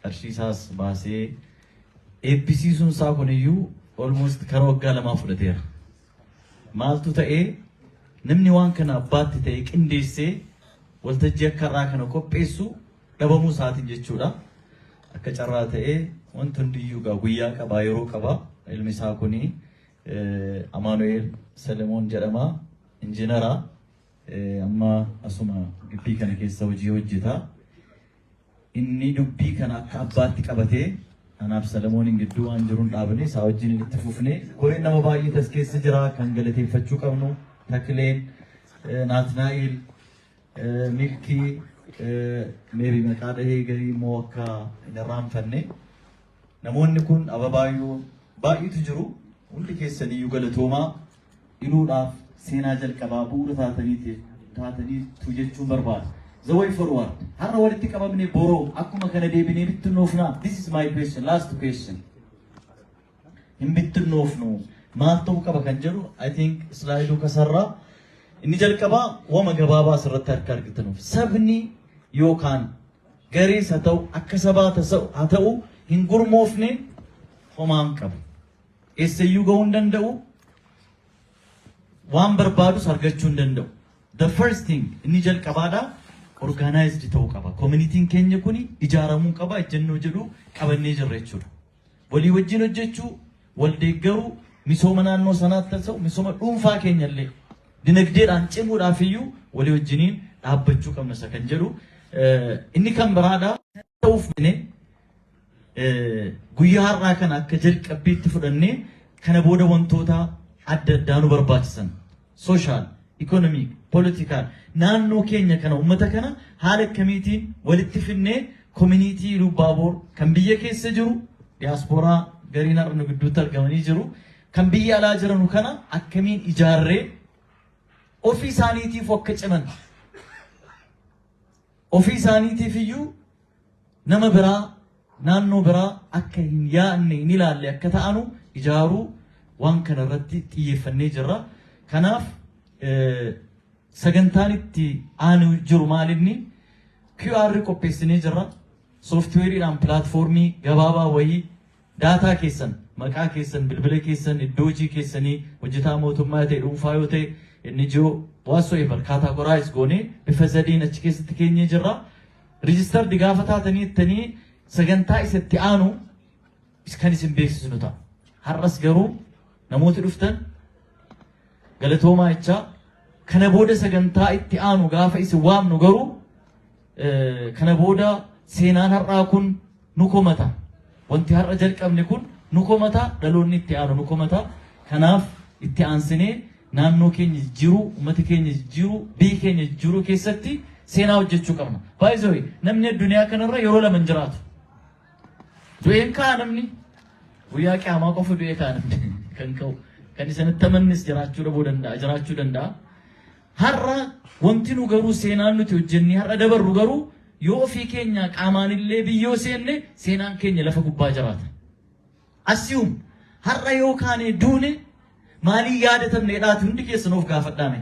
Qarshii isaas baasee eebbisiisuun isaa kuniyyuu almost kara waggaa lamaa fudhateera. Maaltu ta'ee namni waan kana abbaatti ta'e qindeessee waltajjii akka har'aa kana qopheessu dhabamuu isaatiin jechuudha. Akka carraa ta'ee wanti hundiyyuu egaa guyyaa qabaa yeroo qaba. Ilmi isaa kuni Amaanu'eel Selemoon jedhama. Injiinara. Amma asuma gibbii kana keessa hojii hojjeta. Inni dubbii kana akka abbaatti qabatee anaaf Selemooniin gidduu waan jiruun dhaabne isaa wajjin itti fufne. Koreen nama baay'ee tas keessa jira kan galateeffachuu qabnu Takleen, Naatnaa'el, Milkii, maybe maqaa dhahee garii immoo akka hin irraanfanne. Namoonni kun ababaayyuu baay'eetu jiru. Hundi keessaniyyuu galatoomaa iluudhaaf seenaa jalqabaa bu'uura taataniitu jechuun barbaada. The way forward. Har'a walitti qabamne boroo akkuma kana deebinee bittinnoofnaa. This is my question, last question. Hin bittinnoofnu. Maal ta'uu qaba kan jedhu I think slaayiduu kasarraa inni jalqabaa wama gabaabaa asirratti harka argitanuuf. Sabni yookaan garees haa ta'u akka sabaa haa ta'u hin gurmoofne homaan qabu. Eessayyuu gahuu hin danda'u. Waan barbaadus argachuu hin danda'u. The first thing inni jalqabaadha organized ta'uu qaba. Communityin keenya kuni ijaaramuu qaba ejjennoo jedhu qabannee jirra jechuudha. Walii wajjin hojjechuu, wal deeggaruu, misooma naannoo sanaatti ta'u, misooma dhuunfaa keenya illee dinagdeedhaan cimuudhaaf iyyuu walii wajjiniin dhaabbachuu qabna isa kan jedhu. Inni kan biraadha. Ta'uuf guyyaa har'aa kana akka jalqabbiitti fudhannee kana booda wantoota adda addaa nu barbaachisan social, economic, political naannoo keenya kana uummata kana haala akkamiitiin walitti finnee community Iluu Abbaaboor kan biyya keessa jiru diyaaspooraa gariin har'a nu gidduutti argamanii jiru kan biyya alaa jiranu kana akkamiin ijaarree ofii isaaniitiif akka ciman ofii isaaniitiif iyyuu nama biraa naannoo biraa akka hin yaadne hin ilaalle akka ta'anu ijaaruu waan kana irratti xiyyeeffannee jirra. Kanaaf sagantaan itti aanu jiru maalinni QR qopheessinee jirra. Sooftiweeriidhaan platformii gabaabaa wayii data keessan maqaa keessan bilbila keessan iddoo hojii keessanii hojjetaa mootummaa yoo ta'e dhuunfaa yoo ta'e NGO whatsoever categorize goonee bifa sadiin achi keessatti keenyee jirra. Registered gaafa taatanii ittanii sagantaa isa itti aanu kan isin beeksisnu ta'a. Har'as garuu namooti dhuftan galatoomaa jechaa kana booda sagantaa itti aanu gaafa isin waamnu garuu kana booda seenaan har'aa kun nu komata. Wanti har'a jalqabne kun nu komata, dhaloonni itti aanu nu komata. Kanaaf itti aansinee naannoo keenya jijjiiruu, uummata keenya jijjiiruu, biyya keenya jijjiiruu keessatti seenaa hojjechuu qabna. Baay'ee namni addunyaa kanarra yeroo lama hin jiraatu. Du'een ka'a namni guyyaa qiyaamaa qofa du'ee ka'a namni kan ka'u. Kan isinitti amannis jiraachuu dhabuu danda'a, jiraachuu danda'a. Har'a wanti nu garuu seenaan nuti hojjennee har'a dabarru garuu yoo ofii keenya qaamaan illee biyyoo seenne seenaan keenya lafa gubbaa jiraata. Assume har'a yoo kaane duune maalii yaadatamne jedhaati hundi keessan of gaafadhaame.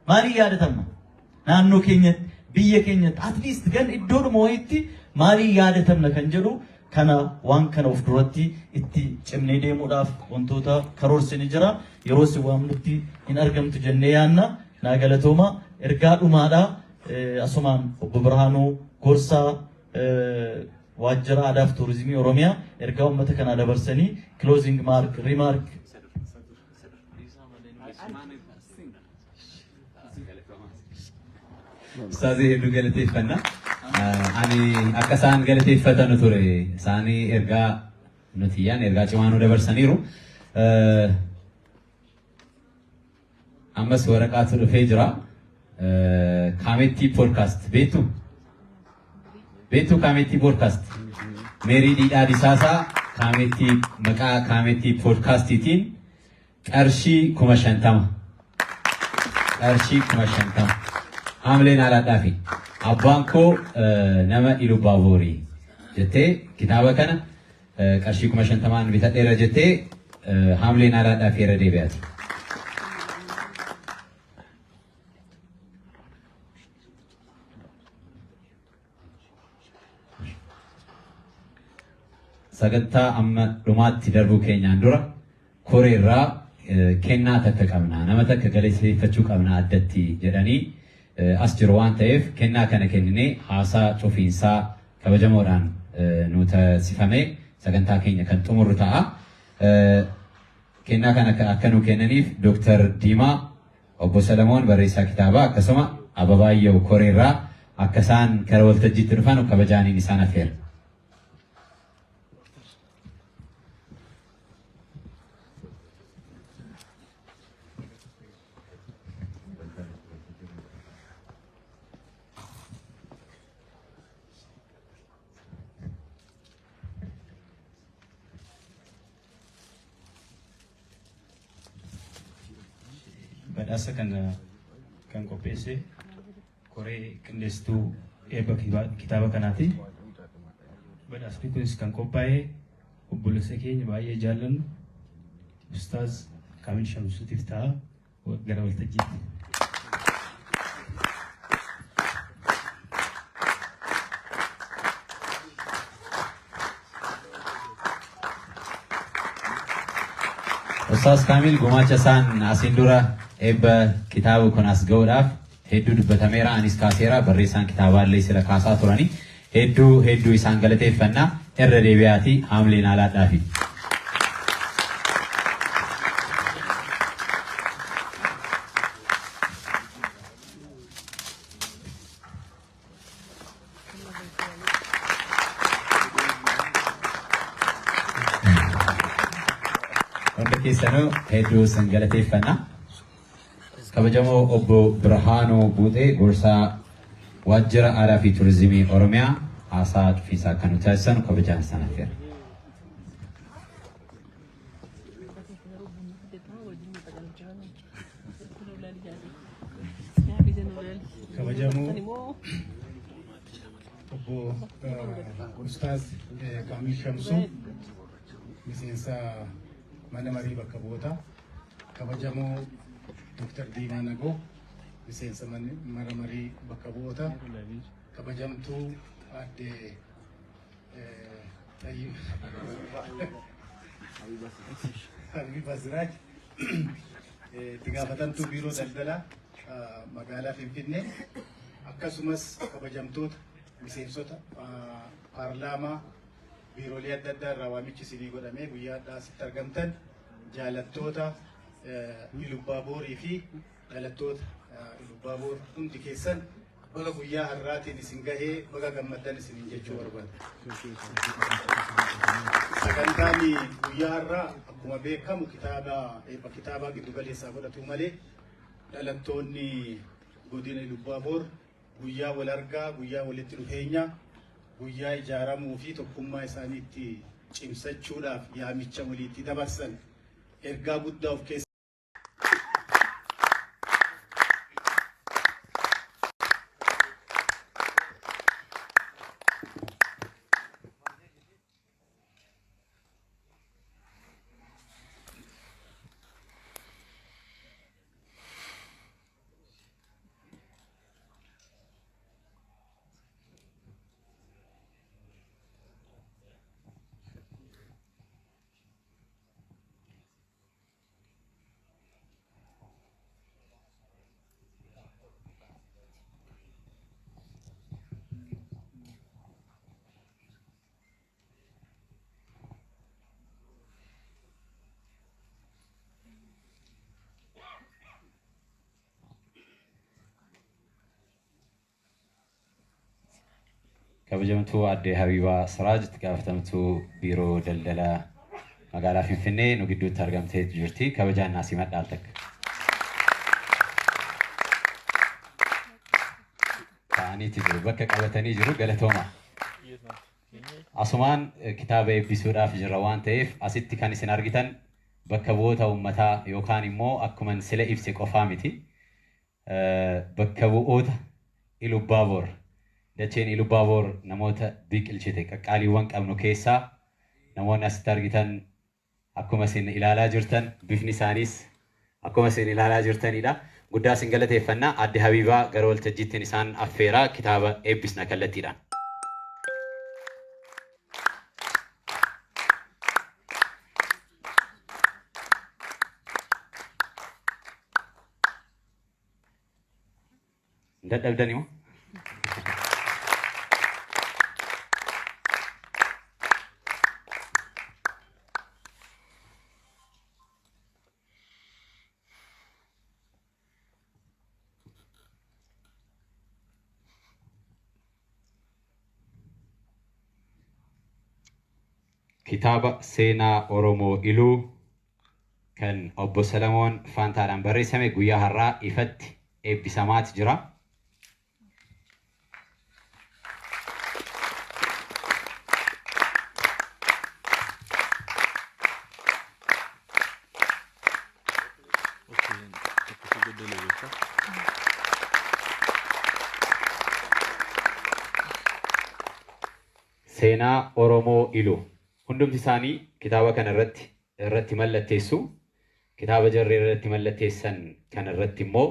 Maalii yaadatamna? Naannoo keenyatti, biyya keenyatti, at least gan iddoodhuma wayiitti maalii yaadatamna kan jedhu kana waan kana of duratti itti cimnee deemuudhaaf wantoota karoorsini jira. Yeroo si waamnutti hin argamtu jennee yaanna. Naa galatooma. Ergaa dhumaadha. Asumaan obbo Birhaanuu Gorsaa waajjira aadaa fi tuurizimii Oromiyaa ergaa uummata kanaa dabarsanii closing remark. Ustaazii hedduu galateeffanna. Ani akka isaan galateeffatanu ture. Isaanii ergaa nuti yaan ergaa cimaa nu dabarsaniiru. Ammas waraqaatu dhufee jira. Kaamettii podcast beektu? Beektu Kaamettii podcast? Meerii Diidhaa Disaasaa Kaamettii maqaa Kaamettii podcastiitiin qarshii 50,000. Qarshii 50,000. Haamleen haalaadhaa fi abbaan koo nama Ilubbaaboori jettee kitaaba kana qarshii 50,000n bitadheera jettee haamleen haalaadhaa fi irra deebi'aati. Sagantaa amma dhumaatti darbuu keenyaan dura koreerraa kennaa takka qabna, nama takka galateeffachuu qabna addatti jedhanii as jiru waan ta'eef kennaa kana kenninee haasaa cufiinsaa kabajamoodhaan nu taasifamee sagantaa keenya kan xumurru ta'a. Kennaa kana akka nu kennaniif Dooktar Diimaa, Obbo Salamoon barreessaa kitaabaa, akkasuma Ababaayyoo koreerraa akka isaan gara waltajjiitti dhufan kabajaaniin isaan affeera. Badhaasa kana kan qopheesse koree qindeessituu eebba kitaaba kanaati. Badhaasni kunis kan qophaa'e obboleessa keenya baay'ee jaallannu Ustaaz Kaamil Shamsuutiif ta'a, gara waltajjiitti. Ustaaz Kaamil gumaacha isaan asiin dura eebba kitaaba kun as ga'uudhaaf hedduu dubbatameera, anis kaaseera, barreessaan kitaabaallee sila kaasaa turani, hedduu hedduu isaan galateeffannaa, irra deebi'aatii haamleen alaadhaafi. Hunda keessanuu hedduu isin galateeffanna. Kabajamoo Obbo Birhaanuu Buuxee, gorsaa Waajjira Aadaa fi Turizimii Oromiyaa, haasaa cufiisaa akka nu taasisan kabajaan isaan affeera. Kabajamoo Obbo Ustaaz Kaamil Shamsuu, miseensa mana marii bakka bu'ootaa, kabajamoo Dr. Diimaa Nagoo, miseensa mana marii bakka bu'ootaa, kabajamtuu aadde Habiba Siraaj, itti gaafatamtuu biiroo daldalaa magaalaa Finfinnee, akkasumas kabajamtoota miseensota paarlaamaa, biiroolee adda addaa irraa waamichi isinii godhamee guyyaa har'aa asitti argamtan, jaalattoota Ilubbaaborii fi dhalattoota Ilubbaaboor hundi keessan, baga guyyaa har'aatiin isin gahee, baga gammaddan isiniin jechuu barbaada. Sagantaan guyyaa har'aa akkuma beekamu kitaaba eebba kitaabaa giddu galeessaa godhatu malee, dhalattoonni godina Ilubbaaboor guyyaa wal argaa, guyyaa walitti dhufeenya, guyyaa ijaaramuu fi tokkummaa isaanii itti cimsachuudhaaf yaamicha waliitti dabarsan ergaa guddaa of keessa Kabajamtuu aadde Habiibaa Siraaj, itti gaafatamtuu biiroo daldala magaalaa Finfinnee, nu gidduutti argamtee jirti. Kabajaan naa simadha al takka. Ta'aniiti jiru, bakka qabatanii jiru, galatooma. Asumaan kitaaba eebbisuudhaaf jirra waan ta'eef, asitti kan isin argitan bakka bu'oota uummataa yookaan immoo akkuman sila ibse qofaa miti. Bakka bu'oota Ilubbaaboor, dacheen Ilubbaaboor namoota biqilchite qaqqaaliiwwan qabnu keessaa namoonni asitti argitan akkuma isin ilaalaa jirtan, bifni isaaniis akkuma isin ilaalaa jirtanidha. Guddaa isin galateeffannaa. Aadde Habiibaa gara waltajjiittiin isaan affeeraa, kitaaba eebbisna kallattiidhaan. Hin dadhabdani moo? Kitaaba seenaa Oromoo Iluu kan obbo Salamoon Faantaadhaan barreessame guyyaa har'aa ifatti eebbisamaati jira. Seenaa Oromoo Iluu. Hundumti isaanii kitaaba kana irratti mallatteessu. Kitaaba jarri irratti mallatteessan kana irratti immoo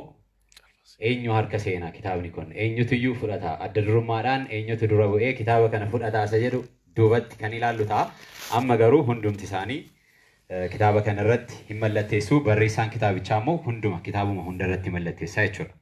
eenyu harka seenaa kitaabni kun, eenyutuyyuu fudhata, adda durummaadhaan eenyutu dura bu'ee kitaaba kana fudhata isa jedhu duubatti kan ilaallu ta'a. Amma garuu hundumti isaanii kitaaba kana irratti hin mallatteessu. Barreessaan kitaabichaa immoo hunduma kitaabuma hunda irratti mallatteessa jechuudha.